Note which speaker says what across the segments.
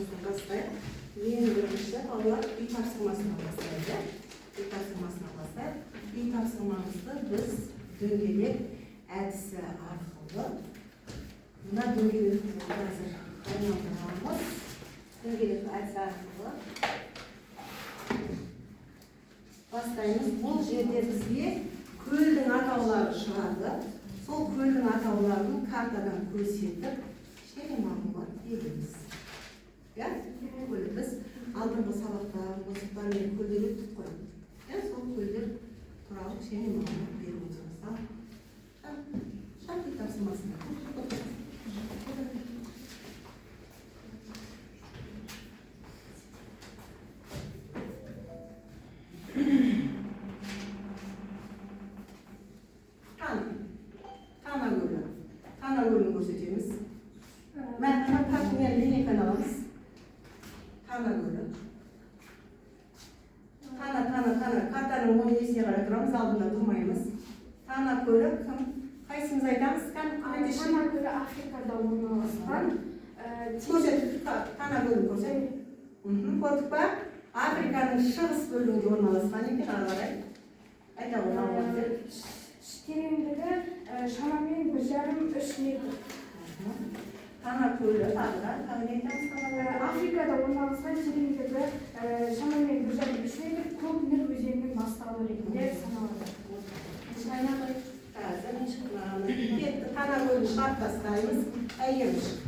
Speaker 1: тапсырмасын бастайық. Ең бірінші балалар үй тапсырмасынан бастайық, иә? Үй тапсырмасынан бастайық. Үй тапсырмамызды біз дөңгелек әдісі арқылы мына дөңгелекті қазір айналдырамыз. Дөңгелек әдісі арқылы бастаймыз. Бұл жерде бізге көлдің атаулары шығады. Сол көлдің атауларын картадан көрсетіп, кішкене мағлұмат береміз. Иә? Көл. Біз алдыңғы сабақта бұзықтар мен көлдер өттік қой. Иә, сол көлдер туралы кішкене мағлұмат беріп отырмыз. Ал, шарт үй тапсырмасына. Тана. Тана көлі. Тана көлін көрсетеміз. Мәтін линейканы аламыз. Тана көлі. Тана, тана, тана. Картаның оң несіне қарай тұрамыз, алдында тұрмаймыз. Тана көлі кім? Қайсымыз айтамыз? Кән, көмектесші.
Speaker 2: Тана көлі Африкада орналасқан.
Speaker 1: Көрсет, Тана көлін көрсет. Көрдік па? Африканың шығыс бөлігінде орналасқан екен, ары қарай. Айта ғой, мағлұмат бер.
Speaker 2: Тереңдігі шамамен 1,5-3 метр.
Speaker 1: Тана көлі тағы да, тағы не айтамыз Тана көлі?
Speaker 2: Африкада орналасқан, тереңдігі шамамен 1,5-3 метр, Көк Ніл өзенінің бастауы ретінде саналады.
Speaker 1: Қазір кетті, Тана көлін шығарып тастаймыз. Әйгерім шық.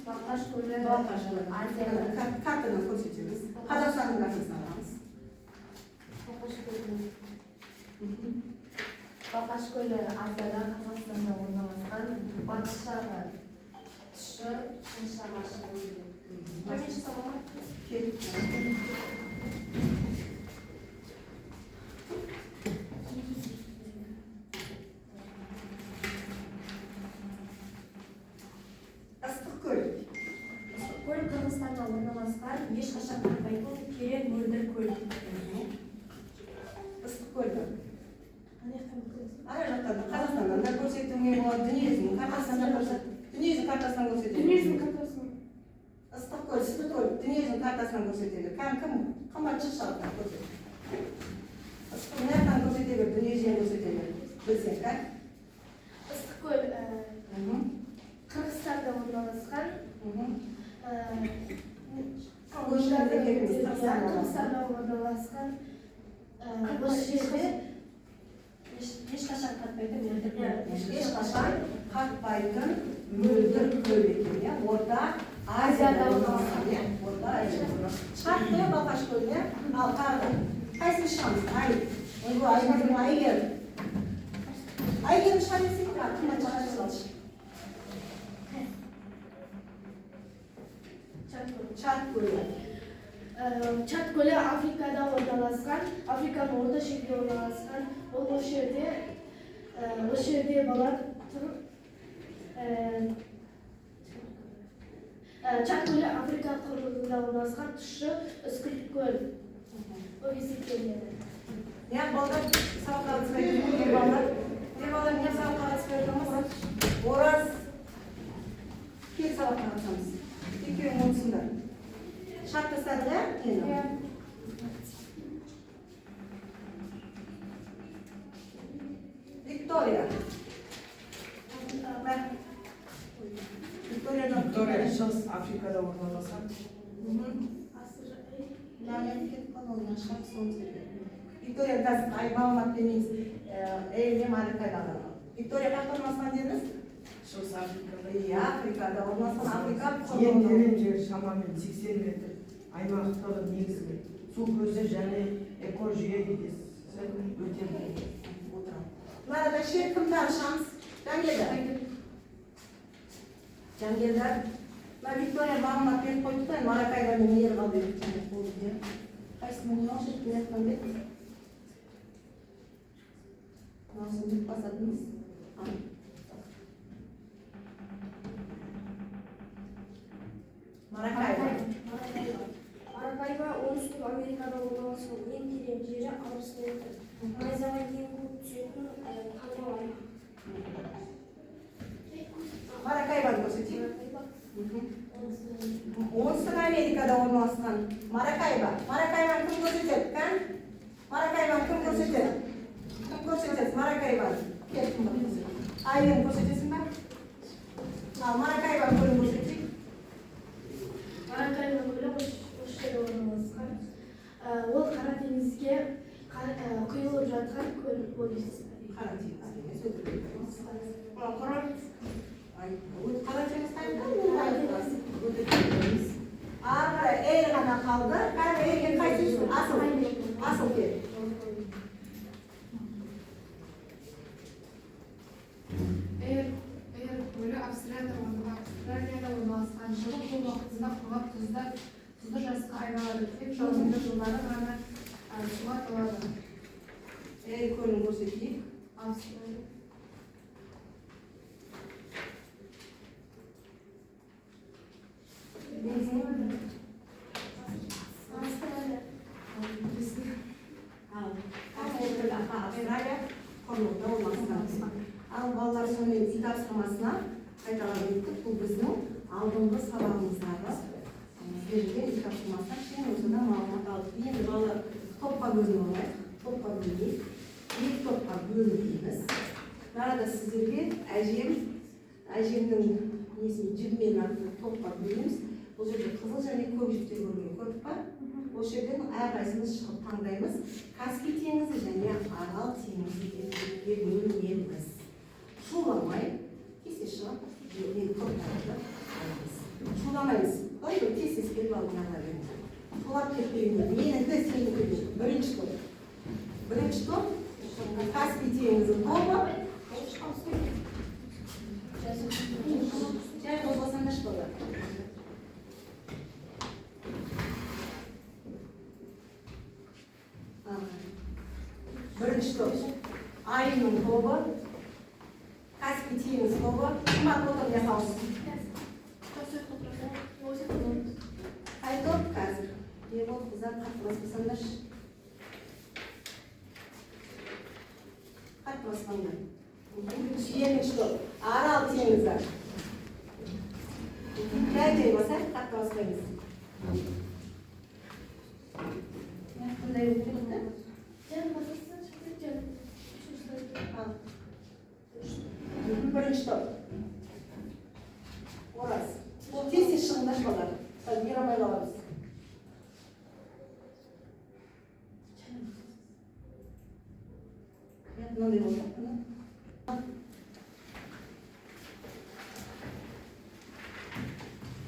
Speaker 3: Балқаш көлі.
Speaker 1: Балқаш көлі.
Speaker 3: Азияда.
Speaker 1: Картадан көрсетеміз. Қазақстанның картасын аламыз.
Speaker 3: Балқаш көлі. Балқаш көлі Азияда, Қазақстанда орналасқан, батыс жағы тұщы, шығыс жағы ащы көл.
Speaker 1: Кетті. Ыстықкөл.
Speaker 3: Ыстықкөл Қырғызстанда орналасқан, ешқашан қатпайтын терең мөлдір көл.
Speaker 1: Ыстықкөлді. Ана жақтан да, Қазақстаннан да көрсетуіңе болады, дүниежүзінің картасынан да көрсет. Дүниежүзінің картасынан көрсетеді.
Speaker 2: Дүниежүзінің картасын.
Speaker 1: Ыстықкөл, Ыстықкөл дүниежүзінің картасынан көрсете бер. Кім, кім, қымбат шық жақтан көрсет. Ыстықкөл мына жақтан көрсете бер, дүниежүзінен көрсете бер. Білсең, кән?
Speaker 4: Ыстықкөл Қырғызстанда орналасқан.
Speaker 1: Көршімізде келіңіз, Қырғызстанда.
Speaker 4: Қырғызстанда орналасқан. Осы жерде
Speaker 3: Ешқашан қатпайтын мөлдір көл.
Speaker 1: Ешқашан қатпайтын мөлдір көл екен, иә? Орта Азияда орналасқан, иә? Орта Азияда орналасқан. Шығарып қоя Балқаш көлін, иә? Ал тағы да. Қайсысын шығамыз? Ай. Ойбай, Айгерім, Әйгерім. Әйгерім шыға берсек пе? Қымбат шыға салшы.
Speaker 4: Чад көлі.
Speaker 1: Чад көлі.
Speaker 4: Чад көлі Африкада орналасқан, Африканың орта шегінде орналасқан. Ол осы жерде бала тұрып, Чад көлі Африка құрлығында орналасқан тұщы үскірт көл болып есептелінеді.
Speaker 1: Не балдар сабаққа қатыспай тұр? Не балдар? Не балдар не сабаққа қатыспай тұрмыз? Ораз. Кел, сабаққа қатысамыз. Екеуің отырсыңдар. Шарт тастадық, иә? Нені? Виктория. Мә. Викториядан.
Speaker 5: Виктория Шығыс Африкада орналасқан.
Speaker 1: Виктория қазір ай мағлұмат бермейміз. Эй, Марикайда. Виктория қаяқта орналасқан дедіңіз?
Speaker 5: Шығыс Африкада.
Speaker 1: Иә, Африкада орналасқан, Африка
Speaker 5: Ең
Speaker 1: құрлығында.
Speaker 5: терең жері шамамен 80 метр. Аймақтағы негізгі су көзі және экожүйе өте бай.
Speaker 1: Отырамын. Мына ше кім тағы шығамыз? Жангелді. Жангелді. Мына Виктория мағлұмат беріп қойды да, Маракайда мен ер қалды деп болды, иә. Қайсысын не алшы, мына жақтан бер. Мынасын деп басатынбыз. Маракайда.
Speaker 2: Маракайда.
Speaker 4: Маракайбо Оңтүстік Америкада орналасқан ең терең жері 60 метр. Найзағай ең көп түсетін таулы аймақ.
Speaker 1: Маракайбоны көрсетейік. Оңтүстік Америкада орналасқан Маракайбо. Маракайбоны кім көрсетеді? Кән? Маракайбоны кім көрсетеді? Кім көрсетеді Маракайбоны? Кел, кім көрсетеді? Айым, көрсетесің ба? Ал, Маракайбо көлін көрсетейік.
Speaker 4: Маракайбо көлі осы жерде орналасқан. Ол Қара теңізге құйылып жатқан көл болып есептеледі.
Speaker 1: Қара теңіз емес, өтірік. Қара теңіз қайда? Өтірік. Ары қарай Эл ғана қалды. Кәдімгі Элге қайсысы? Асыл. Асыл кел.
Speaker 6: Эйр көлі Австралияда орналасқан. Жылы бұл уақытында құрғап тұзды жасқа айналады. Тек жауынды жылдары ғана суға толады.
Speaker 1: Эйр көлін көрсетейік.
Speaker 6: Австралия.
Speaker 1: Австралия құрлығында орналасқан. Ал балалар, сонымен үй тапсырмасына қайталап өттік. Бұл біздің алдыңғы сабағымыздағы берілген үй тапсырмасына кішкене болса да мағлұмат алдық. Енді балалар, топқа бөлініп алайық. Топқа бөлінейік. Екі топқа бөлінеміз. Мынада сіздерге әжемнің несін жібімен арқылы топқа бөлеміз. Бұл жерде қызыл және көк жіптер көрінген, көрдік па? Осы жерден әрқайсымыз шығып таңдаймыз. Каспий теңізі және Арал теңізі деп екіге бөлінеміз. Шуламай, тез шығып, мен топтарды аламыз. Шуламаймыз. Былай бір тез тез келіп алып ала береміз. Шулап кетпегенде менікі, сенікі деп. Бірінші топ. Бірінші топ Каспий теңізі тобы. Жай қозғасаңдаршы, балалар. Бірінші топ Айымның тобы, Каспий теңіз тобы. Қымбат отыр, не қалсын? Қай топ қазір? Не болды, қыздар, қатты баспасаңдаршы. Қатты баспаңдар. Екінші топ Арал теңізі. Жай жай басайық, қатты баспаймыз. Қандай болып кетті? Бірінші топ. Ораз. Ол тез тез шығыңдаршы, балалар. Сәл мейрамай қаламыз. Мынандай болды.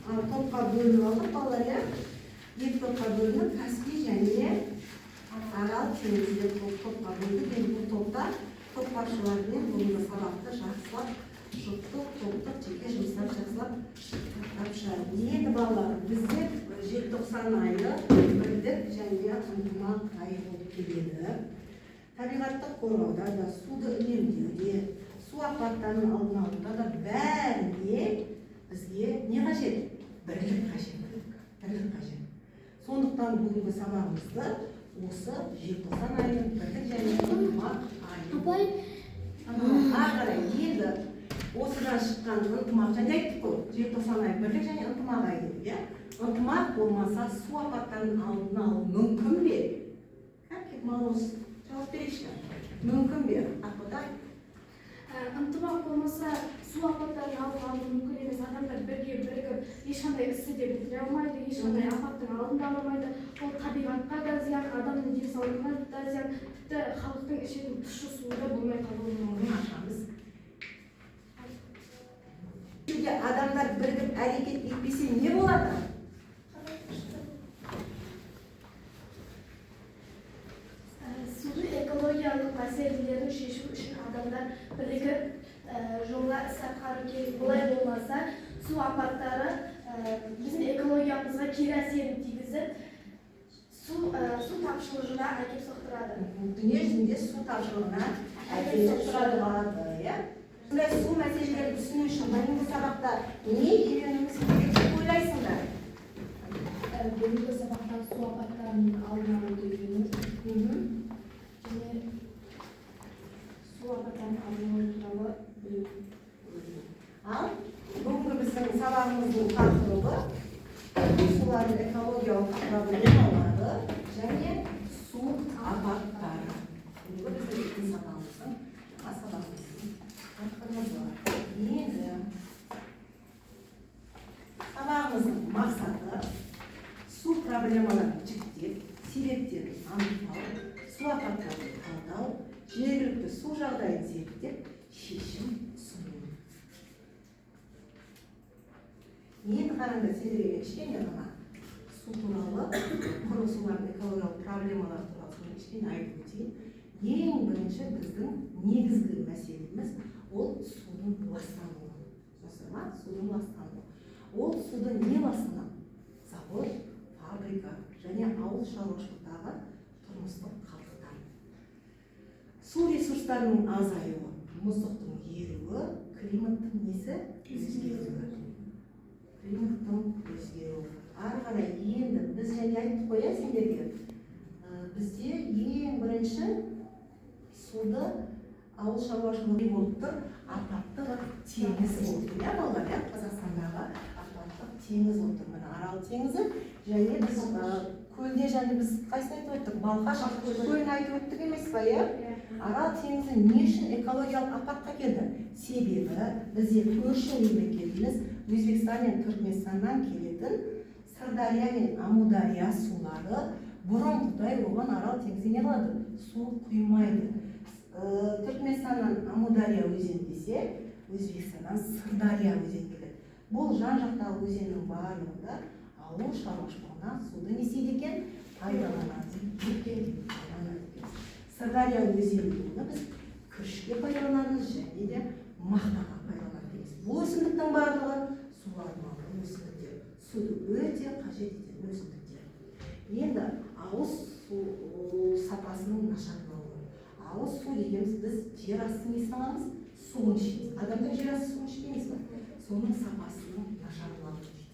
Speaker 1: Ал, топқа бөлініп алдық, балалар, иә? Екі топқа бөлініп, Каспий және Арал теңізі деп топқа бөлдік. Енді бұл топта топ басшыларымен бүгінгі сабақты жақсылап жұптық, топтық, жеке жұмыстар жақсылап атқарып шығады. Енді балалар, бізде желтоқсан айы бірлік және ынтымақ айы болып келеді. Табиғатты қорғауда да, суды үнемдеуде, су апаттарының алдын алуда да бәріне бізге не қажет? Бірлік қажет. Бірлік қажет. Сондықтан бүгінгі сабағымызды осы желтоқсан айының бірлік және ынтымақ айы. Ары қарай енді осыдан шыққан ынтымақ және айттық қой, желтоқсан айы бірлік және ынтымақ айы деп, иә? Ынтымақ болмаса су апаттарының алдын алу мүмкін бе? Кәп Мороз, жауап берейікші. Мүмкін бе? Ақбота?
Speaker 2: Ынтымақ болмаса су апаттарының алдын алу мүмкін емес. Адамдар бірге бірігіп ешқандай істі де бітіре алмайды, ешқандай апаттың алдын ала алмайды. Ол табиғатқа да зиян, адамның денсаулығына да зиян, тіпті халықтың ішетін тұщы суы да болмай қалуы мүмкін.
Speaker 1: Ашамыз. Жерде адамдар бірігіп әрекет етпесе не болады?
Speaker 4: Судың экологиялық мәселелерін шешу үшін адамдар бірігіп жоба іс атқару керек. Олай болмаса су апаттары біздің экологиямызға кері әсерін тигізіп, су тапшылығына әкеп соқтырады.
Speaker 1: Дүние жүзінде су тапшылығына әкеліп соқтырады, иә? Сондай су мәселелерін түсіну үшін бүгінгі сабақта не үйренуіміз керек деп ойлайсыңдар?
Speaker 4: Бүгінгі сабақтан су апаттарының алдын алуды үйрену және су апаттарының алдын алу туралы білу.
Speaker 1: Ал бүгінгі біздің сабағымыздың тақырыбы сулардың экологиялық проблемалары және су апаттары. Бүгінгі біздің сабағымыздың сабағымыздың тақырыбы. Енді сабағымыздың мақсаты су проблемаларын жіктеп, себептерін анықтау, су апаттарын талдау, жергілікті су жағдайын зерттеп, шешім ұсыну. Енді қараңдар, сендерге мен кішкене ғана су туралы, құры сулардың экологиялық проблемалары туралы соны кішкене айтып өтейін. Ең бірінші біздің негізгі мәселеміз ол судың ластануы. Түсінесіздер ма? Судың ластануы. Ол суды не ластанады? Завод, фабрика және ауыл шаруашылықтағы тұрмыстық қалдықтар. Су ресурстарының азаюы, мұздықтың еруі, климаттың несі? Өзгеруі. Климаттың өзгеруі. Ары қарай енді біз және айттық қой, иә, сендерге. Бізде ең бірінші суды ауыл шаруашылығы болып тұр, апаттық теңіз болып тұр, иә, балалар, иә, Қазақстандағы апаттық теңіз болып тұр. Міне Арал теңізі және біз көлде және біз қайсысын айтып өттік? Балқаш көлін айтып өттік емес па, иә? Арал теңізі не үшін экологиялық апатқа келді? Себебі бізде көрші мемлекетіміз Өзбекстан мен Түркменстаннан келетін Сырдария мен Амудария сулары бұрынғыдай оған Арал теңізіне не қылады? Су құймайды. Түркменстаннан Амудария өзені келсе, Өзбекстаннан Сырдария өзені келеді. Бұл жан-жақтағы өзеннің барлығында ауыл шаруашылығына суды не істейді екен? Пайдаланады екен. Сырдария өзенін біз күрішке пайдаланамыз және де мақтаға пайдаланамыз. Бұл өсімдіктің барлығы суармалы өсімдіктер. Суды өте қажет ететін өсімдіктер. Енді ауыз су сапасының нашарлауы. Ауыз су дегеніміз біз жер асты несін аламыз? Суын ішеміз. Адамдар жер асты суын ішпейміз ба? Соның сапасының нашарлауы дейді.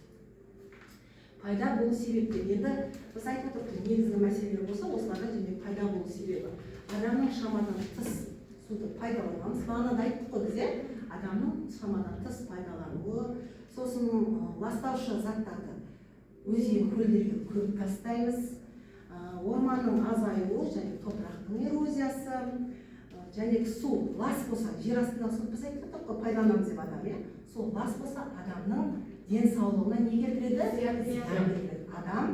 Speaker 1: Пайда болу себептері. Енді біз айтып отырмыз, негізгі мәселелер болса, осылардан және пайда болу себебі. Адамның шамадан тыс суды пайдаланамыз. Бағана да айттық қой біз, иә? Адамның шамадан тыс пайдалануы, сосын ластаушы заттарды өзен көлдерге көп тастаймыз, орманның азаюы және топырақтың эрозиясы, және су лас болса, жер астындағы суды біз айтып отырмық қой, пайдаланамыз деп адам, иә? Су лас болса, адамның денсаулығына не келтіреді? Зиян келтіреді. Адам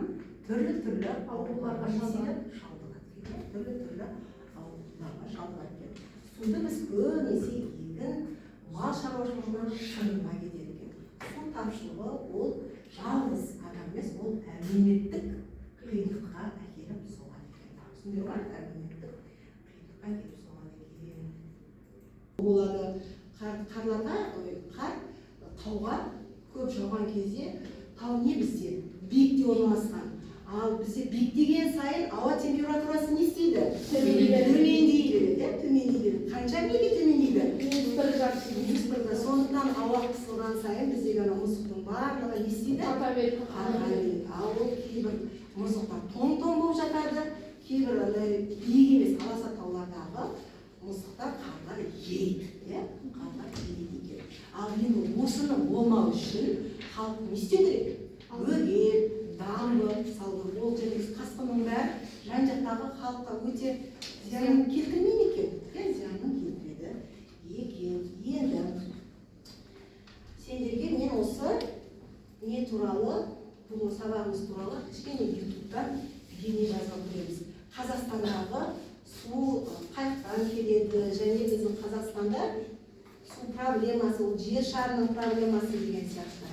Speaker 1: түрлі-түрлі ауруларға шалдығады. Түрлі-түрлі ауруларға шалдығады екен. Суды біз көбінесе егін, мал шаруашылығына шығынға кетеді екен. Су тапшылығы ол жалғыз адам емес, ол әлеуметтік қиындыққа әкеліп соғады екен. Түсіндіңдер ма? Әлеуметтік қиындыққа әкеліп соғады екен. Болады. Қарларға, қар тауға көп жауған кезде тау не бізде биікте орналасқан. Ал бізде биіктеген сайын ауа температурасы не істейді? Төмендей береді, иә, төмендей береді. Қанша неге төмендейді? -1,5. Сондықтан ауа қысылған сайын біздегі ана мұздықтың барлығы не істейді? Қата береді. Ал ол кейбір мұздықтар тоң-тоң болып жатады, кейбір андай биік емес аласа таулардағы мұздықтар қарлар ериді, иә, қарлар ериді екен. Ал енді осыны болмау үшін халық не істеу керек? Бөгет, дамбы салу керек. Ол және тасқынның бәрі жан-жақтағы халыққа өте зиян келтірмейді ме екен? Иә, зиянын келтіреді екен. Енді сендерге мен осы не туралы, бүгінгі сабағымыз туралы кішкене ютубтан бейне жазып көреміз. Қазақстандағы су қаяқтан келеді және біздің Қазақстанда су проблемасы, ол жер шарының проблемасы деген сияқты.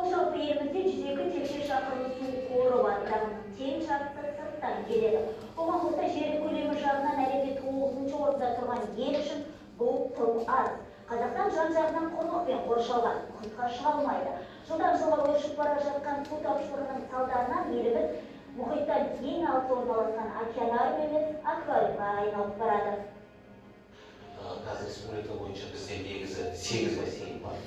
Speaker 7: Жалпы елімізде 102 текше шақырым су қоры бар, бірақ оның тең жартысы сырттан келеді. Оған қоса жер көлемі жағынан әлемде 9-шы орында тұрған ел үшін бұл тым аз. Қазақстан жан-жағынан құрлықпен қоршалған, мұхитқа шыға алмайды. Жылдан жылға өршіп бара жатқан су тапшылығының салдарынан еліміз мұхиттан ең алыс орналасқан океанариум емес, аквариумға айналып барады.
Speaker 8: Қазір республика бойынша бізде негізі 8 бассейн бар.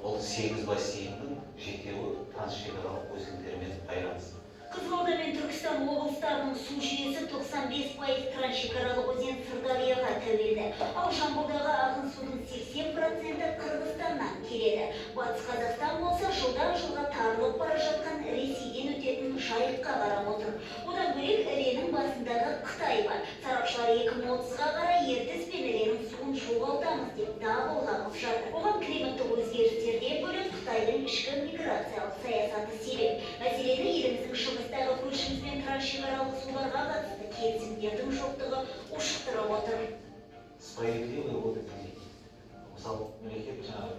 Speaker 8: Ол 8 бассейннің 7-уі трансшекаралық өзендермен байланысты.
Speaker 7: Қызылорда мен Түркістан облыстарының су жүйесі 95% трансшекаралық өзен Сырдарияға тәуелді. Ал Жамбылдағы ағын судың 80% Қырғызстаннан келеді. Батыс Қазақстан болса жылдан жылға тарылып бара жатқан Ресейден өтетін Жайыққа қарап отыр. Одан бөлек Іленің басындағы Қытай бар. Сарапшылар 2030-ға қарай Ертіс пен Іленің суын жоғалтамыз деп дабыл қағып жатыр. Оған климаттық өзгерістерден бөлек Қытайдың ішкі миграциялық саясаты себеп. Мәселені еліміздің шығыстағы көршімізбен трансшекаралық суларға қатысты келісімдердің жоқтығы ушықтырып отыр.
Speaker 8: Справедливые воды делить. Мысалы, мемлекет жаңағы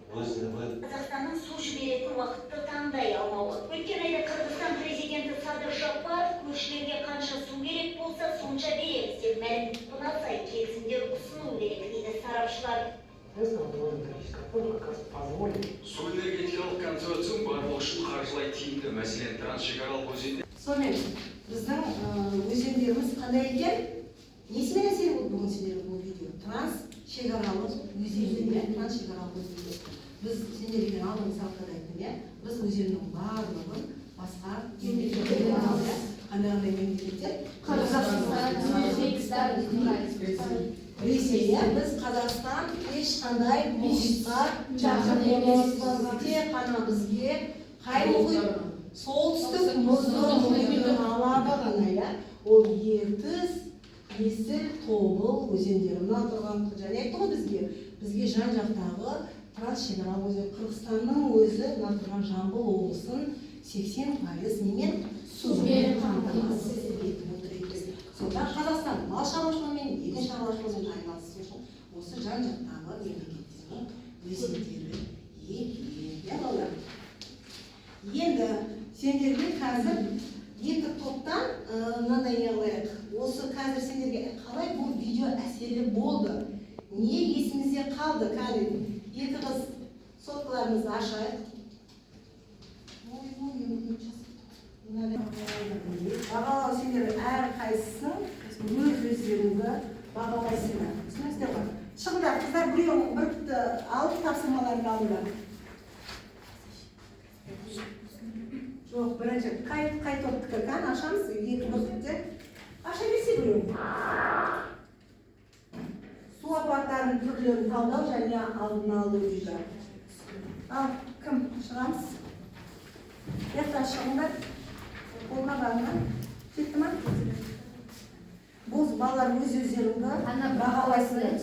Speaker 8: өзінің
Speaker 7: Қазақстанның су жіберетін уақытты таңдай алмауы. Өткен айда Қырғызстан президенті Садыр Жапаров көршілерге қанша су керек болса, сонша береміз деп мәлім. Бұна сай келісімдер ұсыну керек дейді сарапшылар.
Speaker 9: Как раз позволит.
Speaker 10: Су энергетикалық консорциум барлығы үшін қаржылай тиімді. Мәселен, трансшекаралық өзендер
Speaker 1: Сонымен, біздің өзендеріміз қандай екен? Несімен әсер болды бүгін сендерге бұл видео? Трансшекаралық өзендер, иә, трансшекаралық өзендер. Біз сендерге мен алдыңғы сабақта да айттым, иә, біз өзеннің барлығын басқа мемлекеттерден аламыз, иә. Қандай-қандай мемлекеттер?
Speaker 4: Қазақстан, Өзбекстан,
Speaker 1: Ресей, иә. Біз Қазақстан ешқандай мұхитқа жақын емес. Тек қана бізге қай мұхит? Солтүстік мұзды мұхитының алабы ғана, иә. Ол Ертіс, Есіл, Тобыл өзендері. Мына тұрған және айтты ғой бізге жан-жақтағы трансшекаралық өзен. Қырғызстанның өзі мына тұрған Жамбыл облысын 80% немен? Сумен қамтамасыз етіп отыр екен. Сонда Қазақстан мал шаруашылығымен, егін шаруашылығымен айналысу үшін осы жан-жақтағы мемлекеттердің өзендері екен, иә, балалар? Енді сендерге қазір екі топтан мынандай не қылайық. Осы қазір сендерге қалай бұл видео әсерлі болды? Не есімізде қалды? Қазір екі қыз соткаларымызды ашайық. Бағалау сендер әрқайсысын өз өздеріңді бағалайсыңдар. Түсінесіңдер ғой? Шығыңдар, қыздар, біреуің бүркітті алып тапсырмаларды алыңдар. Жоқ, бірінші қай топтікі кән ашамыз, екі бүркітті. Аша берсе біреуің. Су апаттарының түрлерін талдау және алдын алу дейді. Ал, кім шығамыз? Яқта шығыңдар. Қолға барма. Жетті ма? Бұл балалар өз өздеріңді бағалайсыңдар.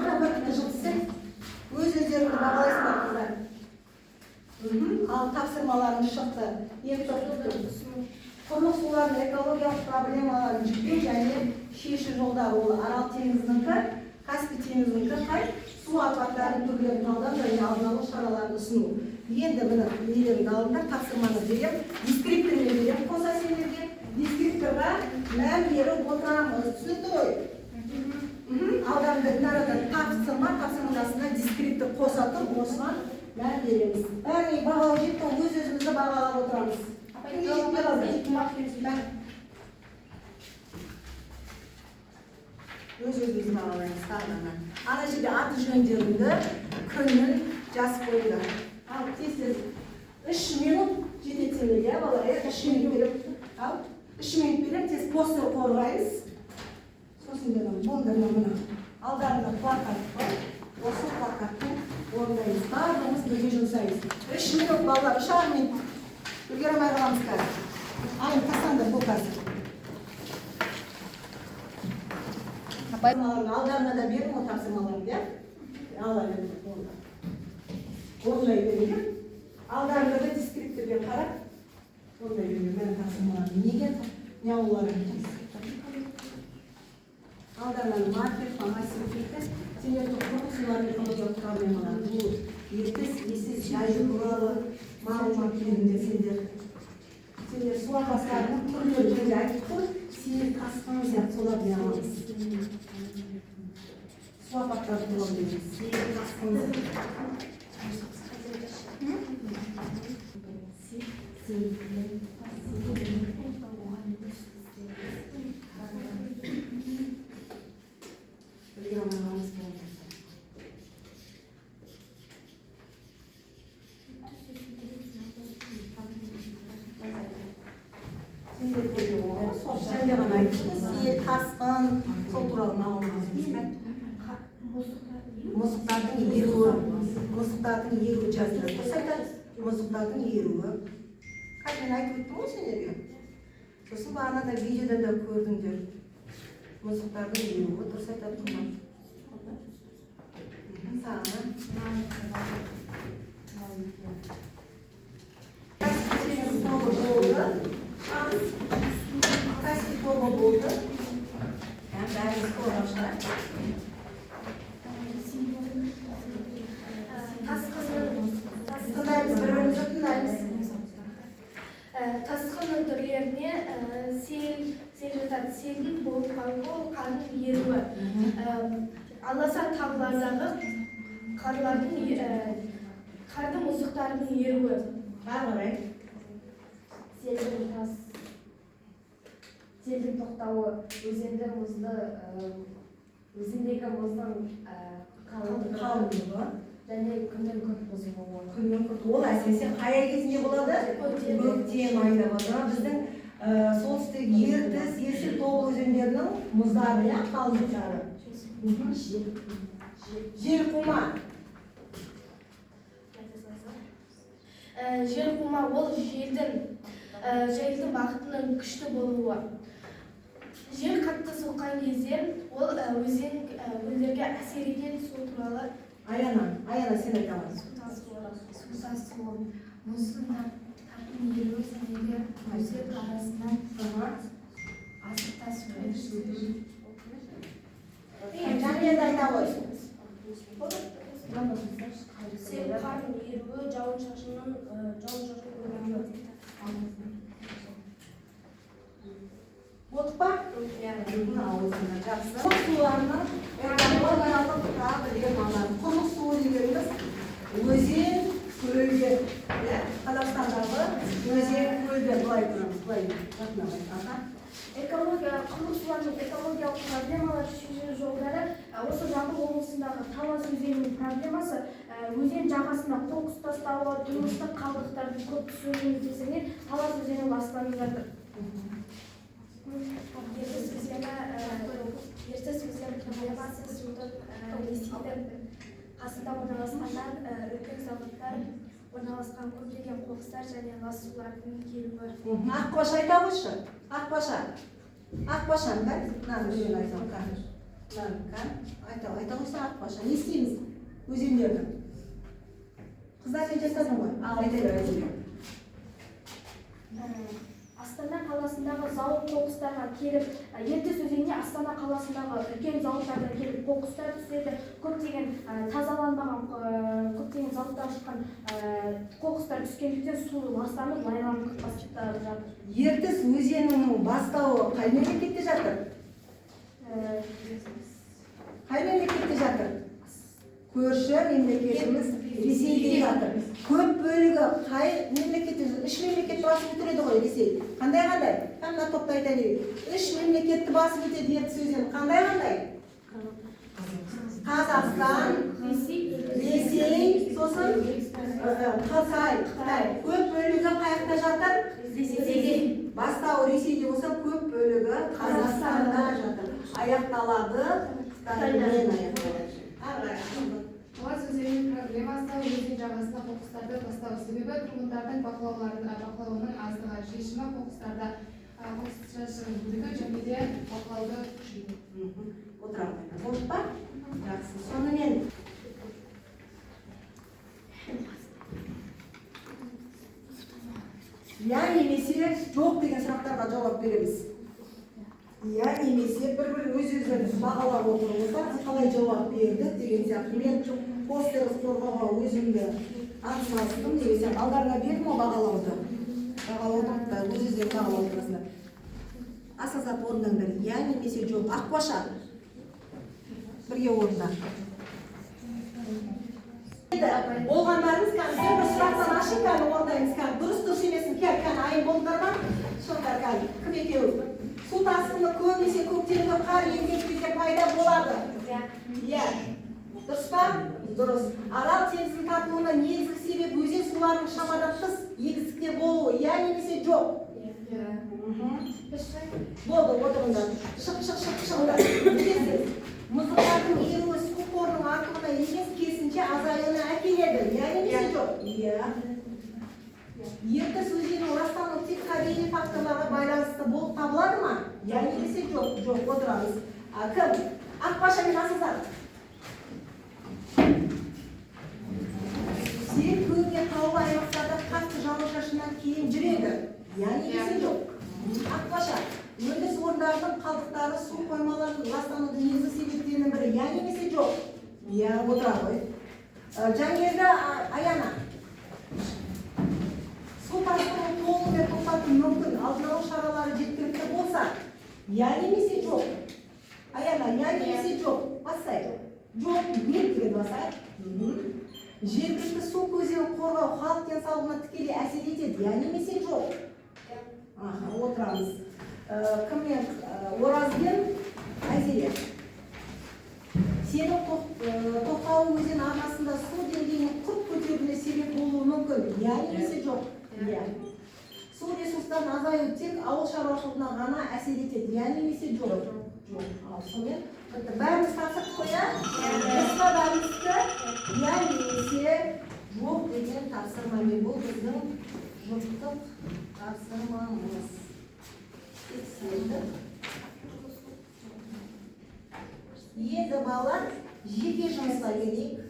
Speaker 1: Ана бүркітті жылтысы. Өз өздеріңді бағалайсыңдар, қыздар. Ал тапсырмаларың шықты. Екі топтық. Құрлық суларының экологиялық проблемаларын жіктеу және шешу жолдары. Ол Арал теңізінікі, Каспий теңізінікі қай су апаттарының түрлерін талдау және алдын алу шараларын ұсыну. Енді міне нелеріңді алыңдар, тапсырманы берем, дескриптормен берем қоса сендерге. Дескрипторға мән беріп отырамыз. Түсінікті ғой? Алдарында мына тапсырма, тапсырманың астына дескриптор қоса тұр, осыған мән береміз. Бәріне бағалау жетті, өз өзімізді бағалап отырамыз. Кімге жетпей қалды? Өз өзімізді бағалаймыз тағы да. Ана жерде аты жөндеріңді, күнін жазып қойыңдар. Ал, тез-тез. 3 минут жетеді сендерге, иә, балалар, иә? 3 минут беремін. Ал, 3 минут беремін, тез постер қорғаймыз. Сосын болды, мына. Алдарында плакат бар. Осы плакатты орындаймыз. Барлығымыз бірге жұмсаймыз. 3 минут, балалар, 3,5 минут. Үлгере алмай қаламыз қазір. Айым, тастаңдар бұл қазір. Алдарына да бердім ғой тапсырмаларыңды, иә? Ала беріңдер, болды. Орындай беріңдер. Алдарында да дескрипторге қарап, орындай беріңдер. Міне тапсырмаларды. Неге не олар? Алдарынан маркер, фломастер кетті. Сендердің құрлық суларының экологиялық проблемалары. Бұл Ертіс, Есіл, Жайық туралы мағлұмат беріңдер сендер. Сендер су апаттарының түрлерін және айттық қой, сел, тасқын сияқты соларды не аламыз. Су апаттары туралы береміз. Сел, тасқын. Үлгере алмай қаламыз болды. сел көлде болады ғой, сол жайында ғана айтты. Сел, тасқын, сол туралы мағлұмат. Мұздықтардың еруі, мұздықтардың еруі жазды. Дұрыс айтады, мұздықтардың еруі. Қазір мен айтып өттім ғой сендерге. Сосын бағана да видеода да көрдіңдер. Мұздықтардың еруі, дұрыс айтады Қымбат. Сағына. Каспий тобы болды. Каспий тобы болды. Бәріміз қорғап шығарайық. Тыңдаймыз, бір-бірімізді тыңдаймыз.
Speaker 2: Тасқынның түрлеріне сел жатады. Селдің болып қалуы ол қардың еруі. Аласа таулардағы қардың мұздықтарының еруі.
Speaker 1: Ары қарай.
Speaker 3: Селдің тоқтауы, өзендегі мұздың қалыңдығы және күннің күрт бұзылуы.
Speaker 1: Күннің күрт, ол әсіресе қай ай кезінде болады? Көктем айында болады. Біздің солтүстік Ертіс, Есіл, Тобыл өзендерінің мұздары, иә, қалыңдықтары. Жел қума.
Speaker 2: Жел қума ол желдің бағытының күшті болуы. Жел қатты соққан кезде ол өзен көлдерге әсер етеді. Сол туралы.
Speaker 1: Аяна, Аяна, сен айта аласың.
Speaker 6: Су тасуы, мұздың тартын еруі және де өзен арасынан асып тасуы.
Speaker 1: Жәнелерді айта ғой.
Speaker 2: Сел, қардың еруі, жауын-шашынның көлемі.
Speaker 1: Болдық па? Аузында жақсы. Құрлық суларының экологиялық проблемалары. Құрлық суы дегеніміз өзен, көлдер. Қазақстандағы өзен, көлдер. Былай тұрамыз, былай жақындап.
Speaker 2: Экология, құрлық суларының экологиялық проблемалары шешу жолдары. Осы Жамбыл облысындағы Талас өзенінің проблемасы өзен жағасына қоқыс тастауы, тұрмыстық қалдықтардың көп түсуінің кесірінен Талас өзені ластанып жатыр.
Speaker 11: Ертіс өзені проблемасы судың Ресейдің қасында орналасқаннан үлкен зауыттар орналасқан көптеген қоқыстар және лас сулардың келуі.
Speaker 1: Ақбаша айта қойшы. Ақбаша. Ақбашаны кән? Мынаны өзен айтсам кән. Мынаны кән. Айта қойсаң Ақбаша. Не істейміз өзендерді? Қыздар, сен жасадың ғой. Ал айта бер, айта бер.
Speaker 2: Астана қаласындағы зауыт қоқыстарға келіп, Ертіс өзеніне Астана қаласындағы үлкен зауыттардан келіп қоқыстар түседі. Көптеген тазаланбаған, көптеген зауыттан шыққан қоқыстар түскендіктен су ластанып, лайланып бастап жатыр.
Speaker 1: Ертіс өзенінің бастауы қай мемлекетте жатыр? Қай мемлекетте жатыр? Көрші мемлекетіміз Ресейде жатыр. Көп бөлігі қай мемлекетте? Үш мемлекет басып өтеді ғой Ресей. Қандай-қандай? Мына топты айта берейік. Үш мемлекетті басып өтеді Ертіс өзені. Қандай-қандай? Қазақстан, Ресей, сосын Қытай. Көп бөлігі қай жақта жатыр? Ресейде. Бастауы Ресейде болса, көп бөлігі Қазақстанда жатыр. Аяқталады Қытаймен аяқталады. Ары қарай.
Speaker 6: Талас өзенінің проблемасы өзен жағасына қоқыстарды тастау. Себебі тұрғындардың бақылауының аздығы. Шешімі қоқыстарды қоқыс жәшігін бөлу және де бақылауды күшейту.
Speaker 1: Отыра қойыңыз. Болды па? Жақсы. Сонымен иә немесе жоқ деген сұрақтарға жауап береміз. Иә немесе бір-бір өз-өздеріңіз бағалап отырыңыздар, қалай жауап бердік деген сияқты. Мен постеріңіз қорғауға өзімді атсалыстым деген сияқты. Алдарына бердім ғой бағалауды. Бағалауды өз-өздерің бағалап отырасыңдар. Асасат орындаңдар. Иә немесе жоқ. Ақбаша. Бірге орында. Енді болғандарыңыз кәдімгі бір сұрақтан ашып кәдімгі орындаймыз. Кәдімгі дұрыс дұрыс емесін кәдімгі айым болдыңдар ма? Шығыңдар кәдімгі. Кім екеуі? Су тасқыны көбінесе көктемгі қар еріген кезде пайда болады. Иә. Дұрыс па? Дұрыс. Арал теңізінің тартылуына негізгі себеп өзен суларының шамадан тыс егістікте болуы. Иә немесе жоқ? Болды, отырыңдар. Шық, шық, шық, шығыңдар. Білесіз, мұздықтардың еруі су қорының артуына емес, керісінше азаюына әкеледі. Иә немесе жоқ? Иә. Ертіс өзенінің ластануы тек табиғи факторларға байланысты болып табылады ма? Иә немесе жоқ? Жоқ, отырамыз. Кім? Ақбаша мен Асылзат. Сел көбіне таулы аймақтарда қатты жауын-шашыннан кейін жүреді. Иә немесе жоқ? Ақбаша, өндіріс орындарының қалдықтары су қоймаларының ластанудың негізгі себептерінің бірі. Иә немесе жоқ? Иә, отыра ғой. Жангелді Аяна. Су тасқынын толығымен тоқтату мүмкін, алдын алу шаралары жеткілікті болса. Иә немесе жоқ? Аяна, иә немесе жоқ? Басайық. Жоқ, нет деген басайық. Жергілікті су көздерін қорғау халық денсаулығына тікелей әсер етеді. Иә немесе жоқ? Аха, отырамыз. Кіммен? Оразбен Айзере. Сенің Тоқтауы өзен арнасында су деңгейінің күрт көтерілуіне себеп болуы мүмкін. Иә немесе жоқ? Иә. Су ресурстарының азаюы тек ауыл шаруашылығына ғана әсер етеді. Иә немесе жоқ? Жоқ. Ал сонымен бәріміз тапсырдық қой, иә? Дұрыс па бәріміздікі? Иә немесе жоқ деген тапсырмамен бұл біздің жұптық тапсырмамыз. Тексердік. Енді балалар жеке жұмысқа келейік.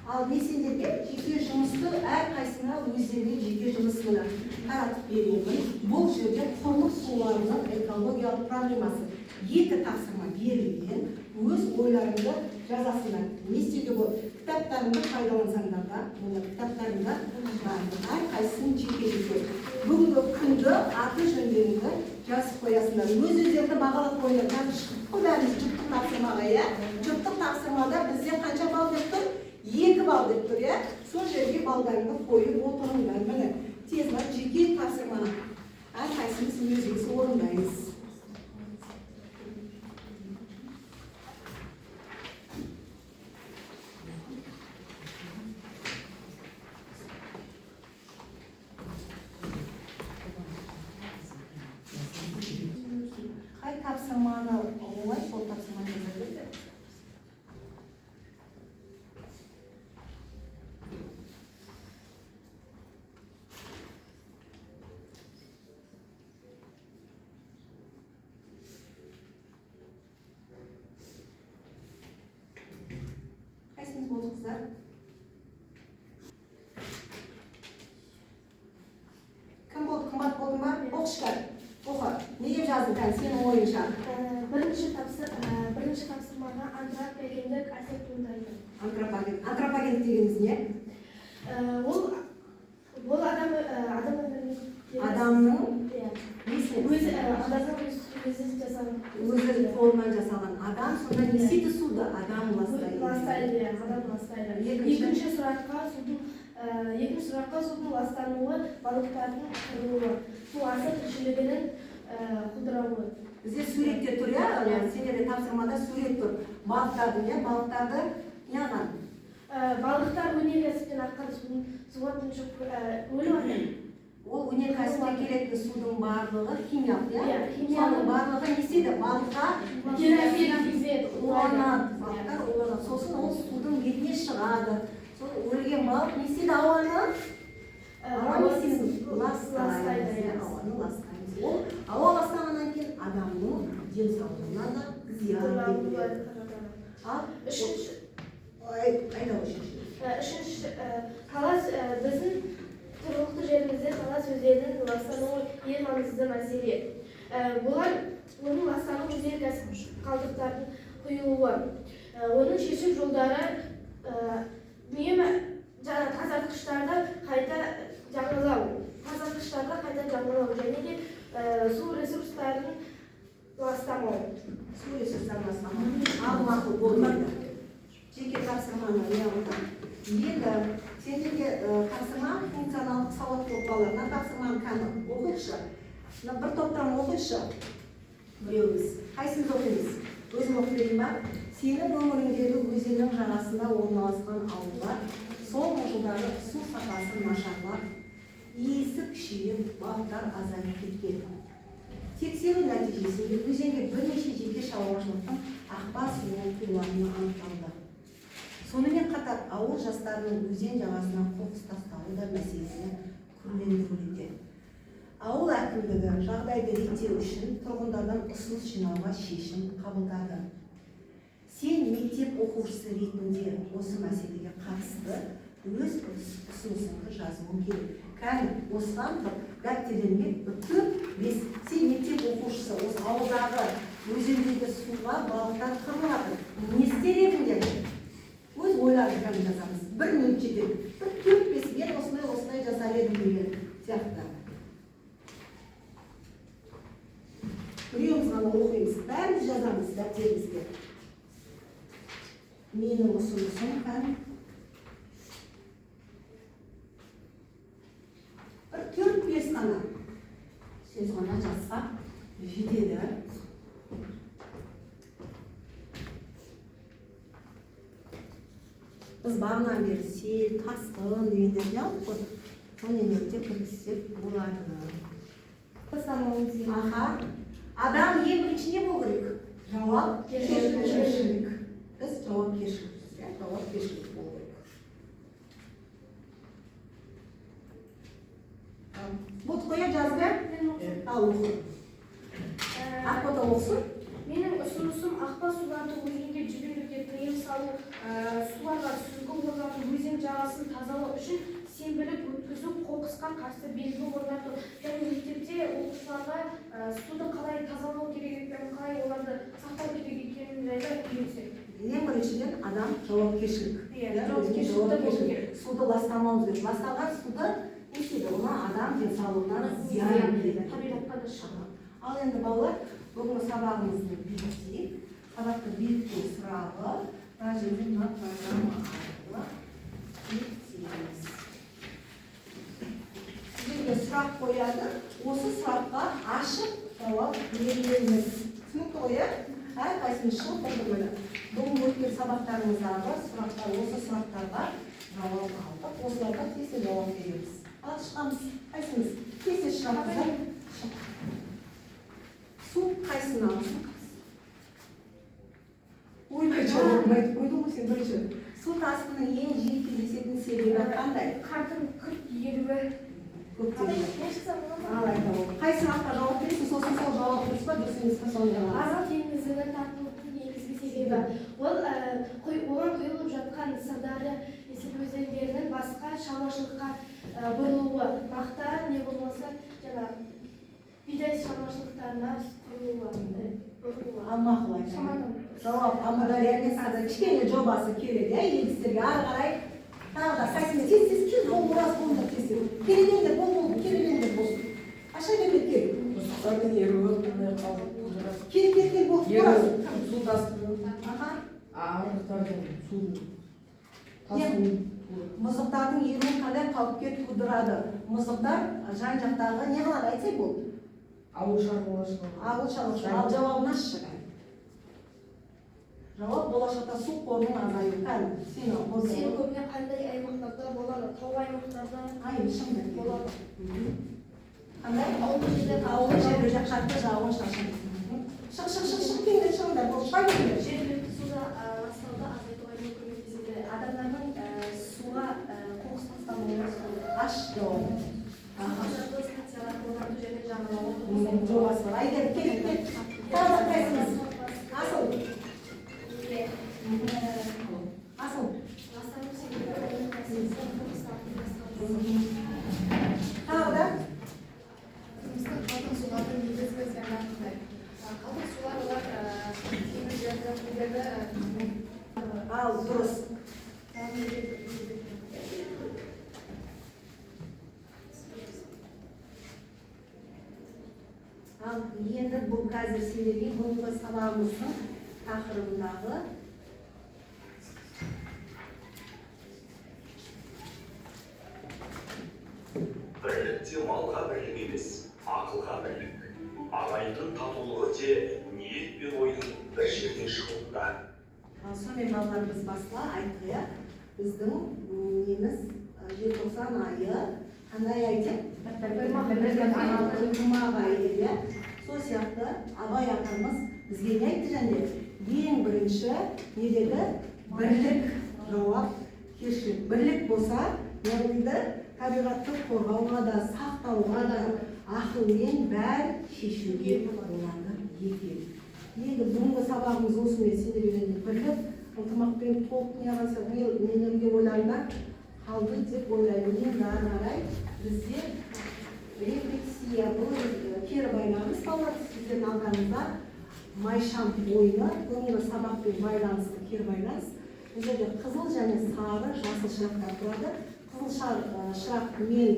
Speaker 1: Ал мен сендерге жеке жұмысты әрқайсысына өздеріне жеке жұмысына таратып беремін. Бұл жерде құрлық суларының экологиялық проблемасы. Екі тапсырма берілген, өз ойларыңды жазасыңдар. Не істеуге болады? Кітаптарыңды пайдалансаңдар да, болады. Кітаптарыңда әрқайсысын жеке-жеке. Бүгінгі күнді аты жөндеріңді жазып қоясыңдар. Өз-өздеріңді бағалап қойыңдар. Қазір шықтық қой бәріміз жұптық тапсырмаға, иә? Жұптық тапсырмада бізде қанша балл деп тұр? 2 балл деп тұр, иә? Сол жерге балдарыңды қойып отырыңдар. Міне, тез бар жеке тапсырманы әрқайсымыз өзіміз орындаймыз. Қай тапсырманы оңай, сол тапсырманы жаза берді. Қайсыңыз болды, қыздар? Кім болды? Қымбат болдың ба? Оқшы, оқы. Не деп жаздың кәні, сенің ойыңша?
Speaker 2: Бірінші тапсырмаға антропогендік әсер туындайды.
Speaker 1: Антропоген. Антропогендік дегеніміз не?
Speaker 2: Ол адам өмірінің
Speaker 1: Адамның
Speaker 2: несі? Өзі адамның өзі жасаған.
Speaker 1: Өзі қолынан жасалған. Адам сонда не істейді суды? Адам ластайды.
Speaker 2: Ластайды, адам ластайды. Екінші сұраққа судың ластануы, балықтардың қырылуы, су асты тіршілігінің құлдырауы.
Speaker 1: Бізде суретте тұр, иә? Сендерде тапсырмада сурет тұр. Балықтардың, иә? Балықтарды неғылған?
Speaker 2: Балықтар өнеркәсіптен аққан суға тұншығып өліп жатыр.
Speaker 1: Ол өнеркәсіптен келетін судың барлығы химиялық, иә?
Speaker 2: Иә, химиялық.
Speaker 1: Соның барлығы не істейді? Балыққа уланады. Балықтар уланады. Сосын ол судың бетіне шығады. Сол өлген балық не істейді ауаны? Ауаны не істейміз? Ластаймыз. Ауаны ластаймыз. Ол ауа ластанғаннан кейін адамның денсаулығына да зиян келтіреді. Ал
Speaker 2: үшінші
Speaker 1: Үшінші
Speaker 2: Талас біздің тұрғылықты жерімізде Талас өзенінің ластануы ең маңызды мәселе. Бұлар оның ластануы өнеркәсіп қалдықтарының құйылуы. Оның шешу жолдары үнемі тазартқыштарды қайта жаңалау, және де су ресурстарын ластамау.
Speaker 1: Су ресурстарын ластамау. Ал мақұл болды. Жеке тапсырманы неғылды. Енді сендерге тапсырма функционалдық сауаттылық балалар. Мына тапсырманы кәні оқиықшы. Мына бір топтан оқиықшы. Біреуіміз. Қайсымыз оқимыз? Өзім оқып берейін ба? Сенің өңіріңдегі өзеннің жағасында орналасқан ауылдар соңғы жылдары жылдары су сапасы нашарлап, иісі күшейіп, балықтар азайып кеткен. Тексеру нәтижесінде өзенге бірнеше жеке шаруашылықтың ақпа суын құйылатыны анықталды. Сонымен қатар ауыл жастарының өзен жағасына қоқыс тастауы да мәселені күрделендіруде. Ауыл әкімдігі жағдайды реттеу үшін тұрғындардан ұсыныс жинауға шешім қабылдады. Сен мектеп оқушысы ретінде осы мәселеге қатысты өз ұсынысыңды жазуың керек. Кәні, осыған бір дәптерлерге бір 4-5. Сен мектеп оқушысы, осы ауылдағы өзендегі суға балықтар қырылып жатыр. Не істер едіңдер? Өз ойларыңды кәні жазамыз. 1 минут жетеді. Бір 4-5 мен осындай жасар едім деген сияқты. Біреуіміз ғана оқимыз, бәріміз жазамыз дәптерімізге. Менің ұсынысым кәні. Бір 4-5 ғана сөз ғана жазсақ жетеді. Біз бағанан бері сел, тасқын дегендерді алдық қой. Сол нелерді де кіргізсек болады. Аха. Адам ең бірінші не болу керек? Жауапкершілік. Біз жауапкершілікпіз, иә? Жауапкершілік болу керек. Бұт қоя жазды? Ал оқы. Ақбота оқысын.
Speaker 2: Менің ұсынысым ақпа суларды өзенге жіберуге тыйым салу, суларға сүзгі орнату, өзен жағасын тазалау үшін сенбілік өткізу, қоқысқа қарсы белгі орнату және мектепте оқушыларға суды қалай тазалау керек екенін, қалай оларды сақтау керек екенін жайлы үйретсек.
Speaker 1: Ең біріншіден адам жауапкершілік.
Speaker 2: Иә, жауапкершілікті болу керек.
Speaker 1: Суды ластамауымыз керек. Ласталған суды не істейді? Оны адам денсаулығына зиян келеді.
Speaker 2: Табиғатқа да шығады.
Speaker 1: Ал енді балалар, бүгінгі сабағымызды бекітейік. Сабақты бекіту сұрағы мына жерде мына программа арқылы бекітеміз. Сіздерге сұрақ қояды. Осы сұраққа ашық жауап береміз. Түсінікті ғой, иә? Әрқайсымыз шығып бір-біріне. Бүгінгі өткен сабақтарымыздағы сұрақтар, осы сұрақтарға жауап алдық. Осыларға тез жауап береміз. Ал шығамыз. Қайсымыз? Тез шығамыз. Су қайсыны аласың? Ойбай, жауабын айтып қойдың ғой сен бірінші. Су тасқынының ең жиі кездесетін себебі қандай?
Speaker 2: Қардың күрт еруі.
Speaker 1: Көктемде. Ал айта ғой. Қай сұраққа жауап бересің, сосын сол жауап дұрыс па, дұрыс емес па, соны жазамыз.
Speaker 4: Арал теңізінің тартылуының негізгі себебі ол оған құйылып жатқан Сырдария Есіл өзендерінің басқа шаруашылыққа бұрылуы, мақта не болмаса жаңа бидай шаруашылықтарына құрылуы.
Speaker 1: Ал мақұл айтайын. Жауап Амудария мен Сырдария. Кішкене жобасы келеді, иә, егістерге ары қарай. Тағы да қайсысы тез-тез кел, ол ораз болыңдар тез-тез. Келе бол, бол, келе бол. Аша берме кел.
Speaker 5: Мұздықтардың еруі қандай қауіп тудырады?
Speaker 1: Кел, кел, кел, бол.
Speaker 5: Еру, су тасқыны.
Speaker 1: Аха.
Speaker 5: Арықтардың су тасуы.
Speaker 1: Мұздықтардың еруі қандай қауіпке тудырады? Мұздықтар жан-жақтағы не қылады, айтсай бол.
Speaker 5: Ауыл шаруашылығы.
Speaker 1: Ауыл шаруашылығы. Ал жауабын ашшы. Жауап болашақта су қорының азаюы. Кәні, сен ал, қозы.
Speaker 11: Сел көбіне қандай аймақтарда болады? Таулы аймақтарда
Speaker 1: болады. Қандай?
Speaker 11: Таулы
Speaker 1: Аулы жерде қатты жауын шашын. Шық, шық, шық, шық, келіңдер, шығыңдар, бол, шыға беріңдер.
Speaker 11: Жергілікті суды ластауды азайтуға не көмектеседі? Адамдардың суға қоқыс тастамауы.
Speaker 1: Аш жауабын.
Speaker 11: Станциялар орнату және жағалауға
Speaker 1: Жобасы бар. Әйгерім, кел, кел. Тағы да қайсымыз? Асыл. Асыл.
Speaker 11: Ластану себебі қоқыстардың тасталуы.
Speaker 1: Тағы да?
Speaker 6: Тұрмыстық қалдық сулардың негізгі зияны қандай? Қалдық сулар олар теңіздерді, көлдерді.
Speaker 1: Ал, дұрыс. Ал енді бұл қазір сендерге бүгінгі сабағымыздың тақырыбындағы
Speaker 12: бірлік те малға бірлік емес, ақылға бірлік. Ағайынның татулығы те ниет пен ойдың бір жерден шығуында.
Speaker 1: Сонымен балалар, біз баста айттық, иә, біздің неміз Желтоқсан айы қандай ай деп? Ынтымақ айы деп, иә. Сол сияқты Абай атамыз бізге не айтты және ең бірінші не деді? Бірлік, жауапкершілік. Бірлік болса, не дейді? Табиғатты қорғауға да, сақтауға да ақылмен бәрі шешуге болады екен. Енді бүгінгі сабағымыз осымен сендерге және бірлік, ынтымақпен толық нелерге ойларыңдар қалды деп ойлаймын. Енді ары қарай бізде рефлексия, бұл кері байланыс балалар, сіздердің алдарыңызда майшам ойыны, бүгінгі сабақпен байланысты кері байланыс. Бұл жерде қызыл және сары, жасыл шырақтар тұрады. Қызыл шырақ мен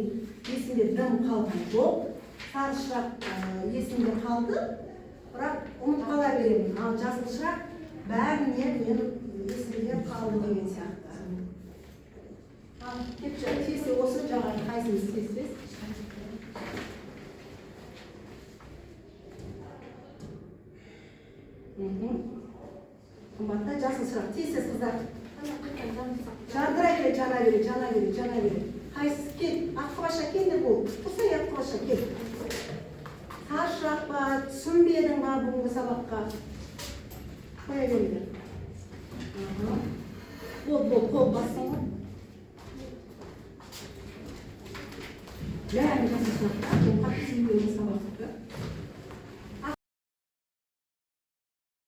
Speaker 1: есімде дым қалған жоқ, сары шырақ есімде қалды, бірақ ұмытып қала беремін. Ал жасыл шырақ бәріне мен есімде қалды деген сияқты. Ал тез осы жаңағы қайсымыз тез-тез? Қымбатты жасыл шырақ, тез-тез қыздар. Жандыра береді, жана береді, жана береді, жана береді. Қайсысы кел, Аққұбаша кел деп ол. Тұрсай, Аққұбаша кел. Сары шырақ па, түсінбедің ба бүгінгі сабаққа? Қоя беріңдер. Бол, бол, қол бассың ғой. Бәрі жасыл шырақта, мен қатты түсінбеген сабақты.